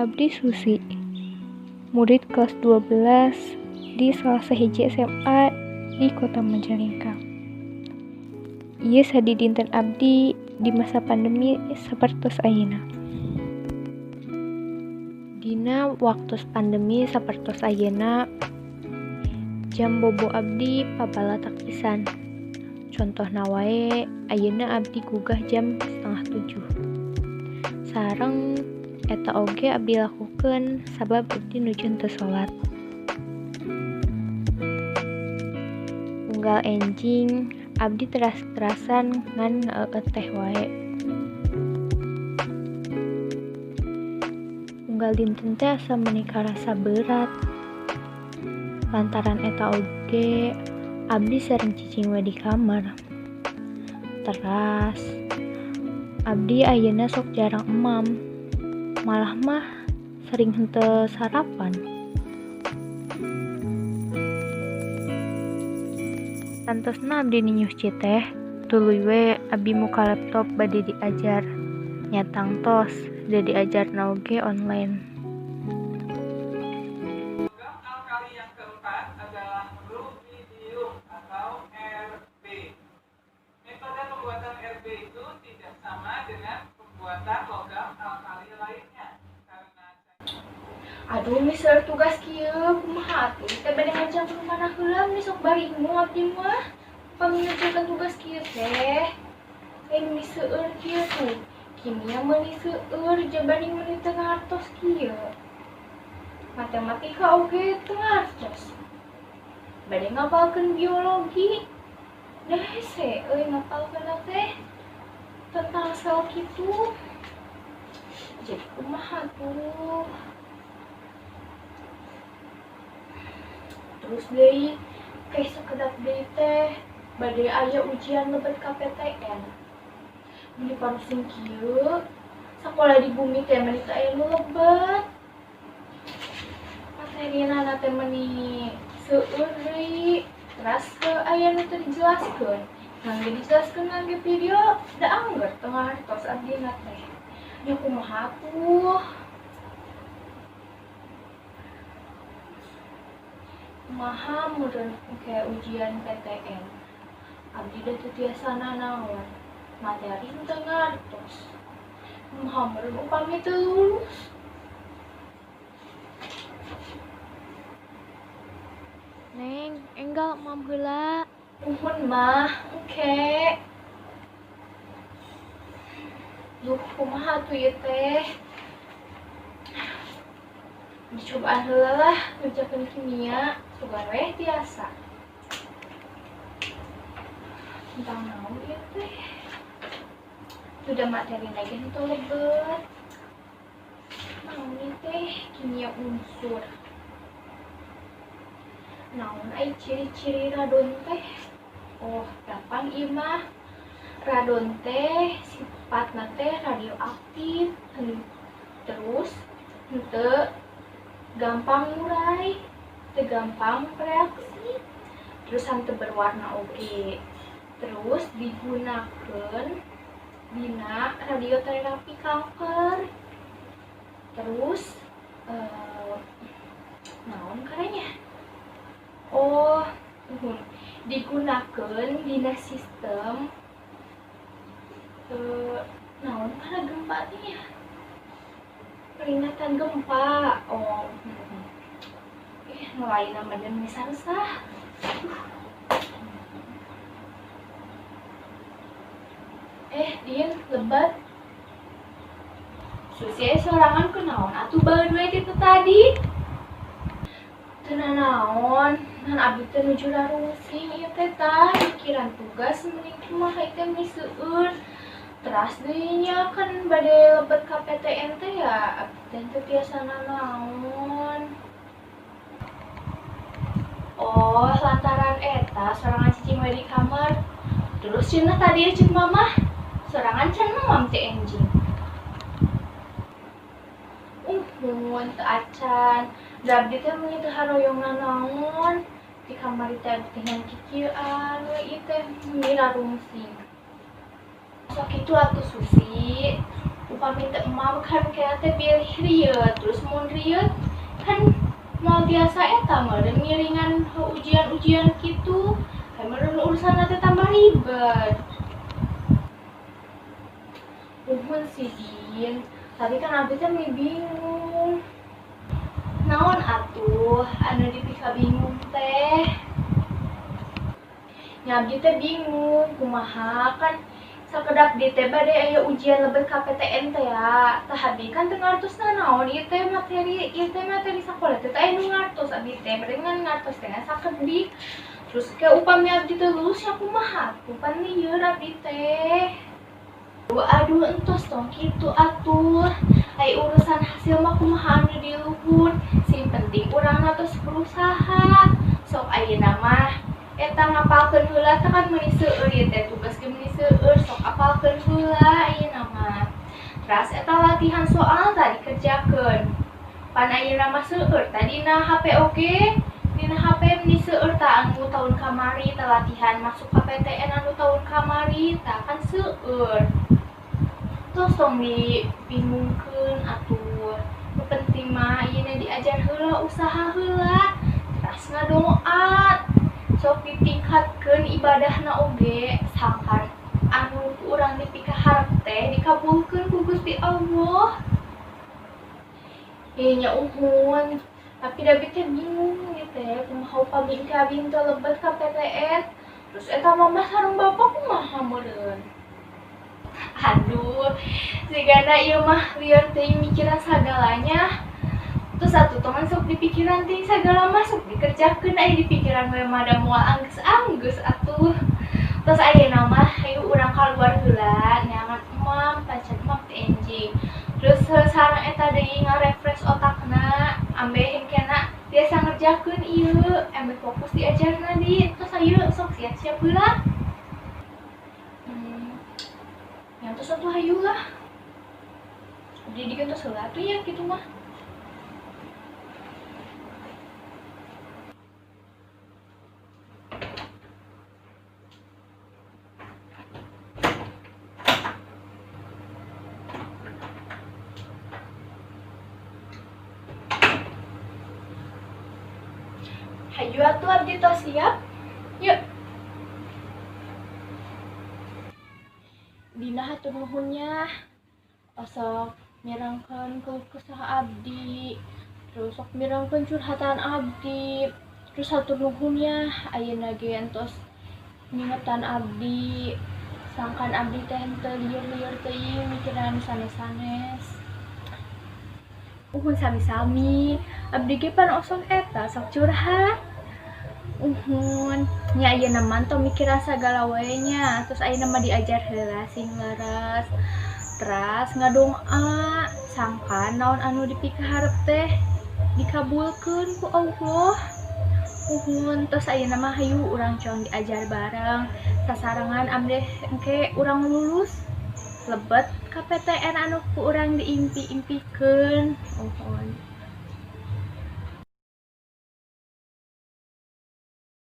Abdi Susi, murid kelas 12 di salah sahiji SMA di Kota Majalengka. Ieu sadidinten abdi di masa pandemi sapertos ayeuna. Dina waktos pandemi sapertos ayeuna, jam bobo abdi pabalatak pisan. Contohna wae, ayeuna abdi gugah jam 6.30. Sareng eta oge abdi lakukeun sabab abdi nuju henteu salat. Unggal enjing abdi teras-terasan ngan ngaeueut teh wae. Unggal dinten teh asa meuni karasa beurat. Lantaran eta oge abdi sering cicing we di kamar. Teras abdi ayeuna sok jarang emam. Malah mah sering henteu sarapan. Tantosna abdi ninyuh teh, tuluy we abdi muka laptop bade diajar. Nya tangtos, da diajarna oge online. Logam alkali yang keempat adalah rubidium atau Rb. Metode pembuatan Rb itu tidak sama dengan pembuatan logam alkali lainnya karena Aduh, misal tugas kieu kumaha atuh teh bade ngerjakeun mana heula, meni sok baringung abdi mah. Pami ngerjakeun tugas kieu teh, meni seueur kieu tuh. Kimia meuni seueur jabani meuni teu ngartos kieu. Matematika oge teu ngartos. Bade ngapalkeun biologi, da hese euy ngapalkeunna teh tentang sel kitu. Jadi kumaha tuh? Terus deui kayak sakedap deui teh bade aya ujian lebet ka PTN. Meuni parusing kieu, sakola di bumi teh meuni teu aya nu lebet. Materina teh meuni seueur deui, teras aya nu teu dijelaskeun. Ngangge dijelaskeun ngangge video da angger teu ngartos abdina teh. Nya kumaha atuh? Kumaha meureun engke ujian PTN. Abdi da teu tiasa nanaon, materi henteu ngartos. Kumaha meureun upami teu lulus? Neng, enggal mam heula. Nuhun mah, engke. Duh, kumaha atuh ieu teh? Dicobaan heula lah ngerjakeun kimia, sugan weh tiasa. Tentang naon ieu teh? Sudah materina ge henteu lebet. Naon ieu teh? Kimia unsur. Naon ai ciri-ciri radon teh? Oh, gampang ieu mah. Radon teh sifatna teh radioaktif, terus henteu gampang ngurai, teu gampang reaksi, terus henteu berwarna oge. Terus digunakeun dina radioterapi kanker. Terus naon karanya? Oh, digunakeun dina sistem naon kana gempa teh nya? Peringatan gempa. Oh, nu lainna mah deui saresah. Din, lebat. Susi sorangan kunaon atuh baeun we ti tadi? Teu nanaon, ngan abdi teh nuju rarungsing ieu teh tah, mikiran tugas meni kumaha ieu teh meni seueur. Teras deui nya kan bade lebet ka PTN teh ya, abdi teh teu tiasa nanaon. Oh, lantaran eta sorangan cicing we di kamar. Terus cenah tadi ceuk mamah, sorangan can mamam teh enjing. Uhun teu acan. Da abdi teh meuni teu haroyong nanaon. Di kamar teh abdi teh ngan kikieuan we ieu teh meuni rarungsing. Sok kitu atuh Susi. Upami teu emam kan kena teh bilih rieut, terus mun rieut kan moal tiasa eta meureun ngiringan ujian-ujian kitu. Kan meureun urusanna teh tambah ribet. Nuhun sih Din, tapi kan abdi teh meni bingung. Naon atuh anu dipikabingung teh? Nya abdi teh bingung kumaha kan sakedap di teh bade aya ujian lebet ka PTN teh ya. Tah abdi kan teu ngartos nanaon ieu teh materi sakola teh aya nu ngartos abdi teh bade ngan ngartos teh ngan sakedik. Terus ke upami abdi teh lulus nya kumaha atuh pan lieur abdi teh. Aduh entos tong kitu atuh. Ai urusan hasil mah kumaha anu di luhur, sing penting urangna tos berusaha. Sok ayeuna mah eta ngapalkeun heula teh kan meuni seueur ieu teh tugas ge meuni seueur, sok apalkeun heula ayeuna mah. Teras eta latihan soal tah dikerjakeun. Pan ayeuna mah seueur tah dina HP oge, dina HP meuni seueur tah anu taun kamari tah latihan masuk ka PTN anu taun kamari tah kan seueur. Tos tong dibingungkeun atuh. Nu penting mah ayeuna diajar heula, usaha heula, teras ngadoa. Sok ditingkatkeun ibadahna oge sangkan anu ku urang dipikaharep teh dikabulkeun ku Gusti Allah. Ieu nya uhun, tapi da abdi teh bingung ieu teh kumaha upami engke abdi teu lebet ka PTN. Terus eta mama sareng bapa kumaha meureun? Aduh, sigana ieu mah lieur teuing mikiran sagalanya. Terus atuh tong sok dipikiran teuing sagala mah sok dikerjakeun aya dipikiran we mah da moal anggeus-anggeus atuh. Terus ayeuna mah hayu urang kaluar heula neangan emam, pancen emam teh enjing. Terus sareng eta deui ngarefresh otakna, ambeh engkena biasa ngerjakeun ieu, ambeh fokus diajarna di. Terus hayu sok siap-siap heula. Yang terus atuh hayu lah. Abdi digentos heula atuh nya kitu mah. Hayu atuh abdi tos siap. Yuk. Dina hatur nuhun nya. Osok mirangkeun keluh kesah abdi. Terus sok mirangkeun curhatan abdi. Terus hatur nuhun nya ayeuna ge entos ngingetan abdi. Sangkan abdi teh henteu lieur-lieur teuing mikiran sanes-sanes. Uhun sami-sami, abdi ge pan osok eta sok curhat. Uhun, nya ayeuna mah tong mikiran sagala wae nya. Terus ayeuna mah diajar heula sing leres. Teras ngadoa sangkan naon anu dipikaharep teh dikabulkeun ku Allah. Uhun, terus ayeuna mah hayu urang cong diajar bareng. Sasarengan amdeh engke urang lulus lebet ka PTN anu ku urang diimpi-impikeun. Uhun.